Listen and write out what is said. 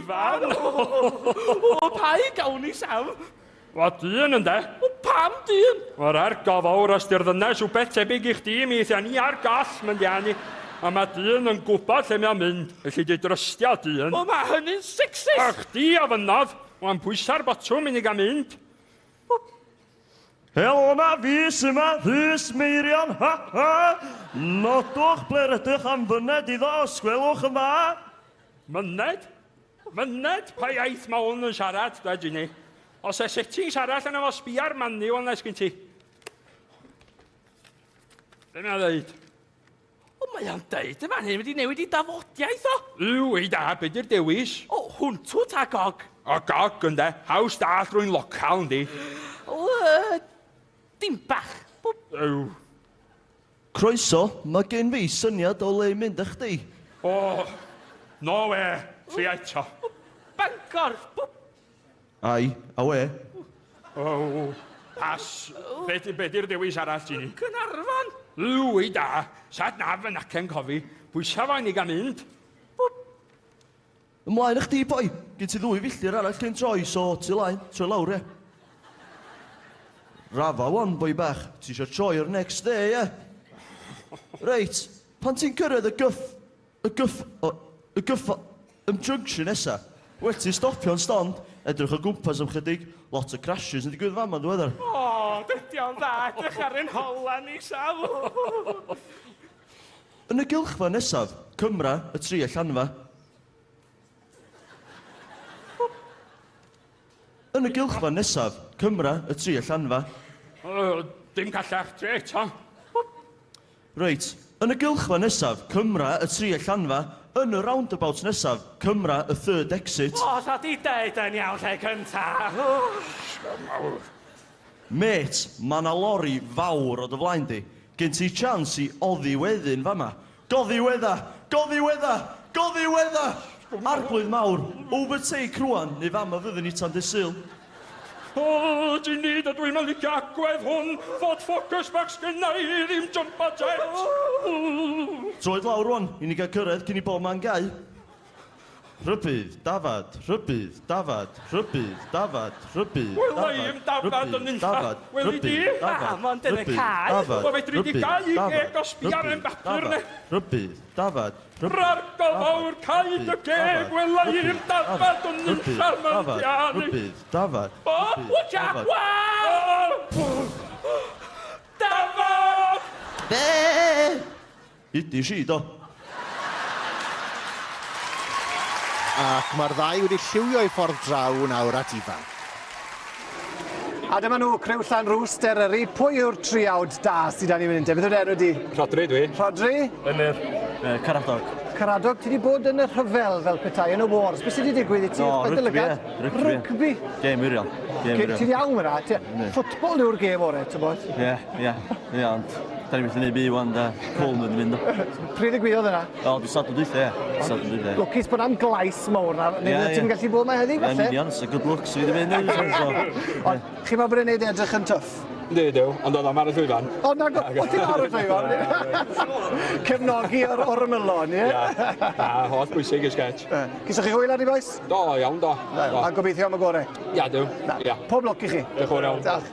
Ifan! O, pa un gawn ni, Sam? Wel, dyn ynde? O, pam dyn? Mae'r argof fawr os di'r ddynes wbeth tebyg i chdi, mi eithia ni ar gall, mynd ni. A mae dyn yn gwybod lle mae o'n mynd, felly di drystio dyn. O, mae hynny'n sexist! A chdi ofynnodd, wan pwysa'r botwm i ni gael mynd. Helo na, fi sy 'ma, Rhys Meirion, ha ha! Nodwch ble rydych am fyned iddo os gwelwch yn dda. Myned? Myned? Pa iaith mae hwn yn siarad, dwed Ginny? Os e settings arall yna fo, sbia'r manual 'na sgyn ti. Be mae'n dweud? O, mae o'n deud y fan hyn wedi newid i dafodiaeth o. Yw, ei da, be di'r dewis? O, hwntw ta gog. O, gog, ynde. Haws dall rwy'n local, yndi. O, uh, dim bach. Yw. Croeso, mae gen fi syniad o le i mynd â chdi. O, no we, tria eto. Bangor. Ai, a we. O, pas. Be, di, be di'r dewis arall, Gini? Cynarfon. Yw, ei da. Sat nav yn acen cofi. Pwysa fo i ni gael mynd. Ymlaen â chdi, boi! Gen ti ddwy filltir arall cyn troi, so tu laen, troi lawr, ie? Rafa wan, boi bach, ti isio troi ar next day, ie? Reit, pan ti'n cyrraedd y gyff... y gyff... o, y gyff... ym junction nesa, well ti stopio'n stond, edrych o gwmpas am chydig, lot o crashes yn digwydd fama yn ddiweddar. O, dydy o'n dda edrych ar ein hola ni, Sam. Yn y gylchfa nesaf, Cymra, y tri allanfa. Yn y gylchfa nesaf, Cymra, y tri allanfa. Uh, dim callach, tre eto. Reit, yn y gylchfa nesaf, Cymra, y tri allanfa. Yn y roundabout nesaf, Cymra, y third exit. O, sa di deud yn iawn lle cynta. Mêt, ma' 'na lori fawr o dy flaen di. Gen ti chance i oddiweddyn fama. Goddiwedda! Goddiwedda! Goddiwedda! Arglwydd mawr, overtake rwan, neu fama fyddwn ni tan dydd Sul. O, Ginny, dydw i'm yn licio agwedd hwn. Ford Focus bach sgynna i, ddim jumper jet. Troed lawr rwan, i ni gael cyrraedd cyn i bob man gau. Rhybudd, dafad, rhybudd, dafad, rhybudd, dafad, rhybudd, Wela i 'im dafad, dafad yn rhybudd, unlla. dafad, Weli di? rhybudd, dafad, Ah, mond yn y rhybudd, cae. dafad, Wel, fedri di rhybudd, gau i dafad, geg o sbia ar rhybudd, ein bapur ne. dafad, rhybudd, dafad, rhybudd, Rargol fawr, cau dy rhybudd, geg, dafad, wela i 'im rhybudd, dafad yn rhybudd, unlla, ma'n dafad, dianu. rhybudd, dafad, O, rhybudd, Watch out! dafad. Wow! Dafad! Be? Ydi si, do. Ac mae'r ddau wedi lliwio eu ffordd draw nawr at Ifan. A dyma nhw, criw Llanrwst, Eryri. Pwy yw'r triawd da sydd 'da ni fan hyn te? Beth yw'r enw di? Rhodri dwi. Rhodri? Emyr. Caradog. Caradog, ti 'di bod yn y rhyfel fel petai, yn y wars. Beth sydd 'di digwydd i ti? O, Chwarae dy rygbi, lygad? ie. Rygbi. Rygbi? Gêm wirion. Gêm wirion. Ti'n iawn fyna? Ffwtbol yw'r gêm orau, ti'n bod? Ie, ie, ie, ond da ni methu neud byd wan, da. Cwln wedi mynd o. Pryd ddigwyddodd yna? O, di Sadwrn dwytha, ie. Di Sadwrn dwytha. Lwcus bod am glais mawr na, neu yeah, ti'n gallu bod yma heddi, falle? Yn union, so good looks fi wedi mynd. So. Ond, chi'n meddwl bod e'n neud edrych yn twff? Yndi, dew, ond oedd o'm ar y llwyfan. O, nag o, ti'n ar y llwyfan? Cefnogi o'r, o'r ymylon, ie? Ia, na, holl bwysig y sketch. Gesoch chi hwyl arni, boys? Do, iawn, do. A gobeithio am y gorau. Ia, dew. Ia. Pob lwc i chi. Diolch yn fawr iawn. Diolch.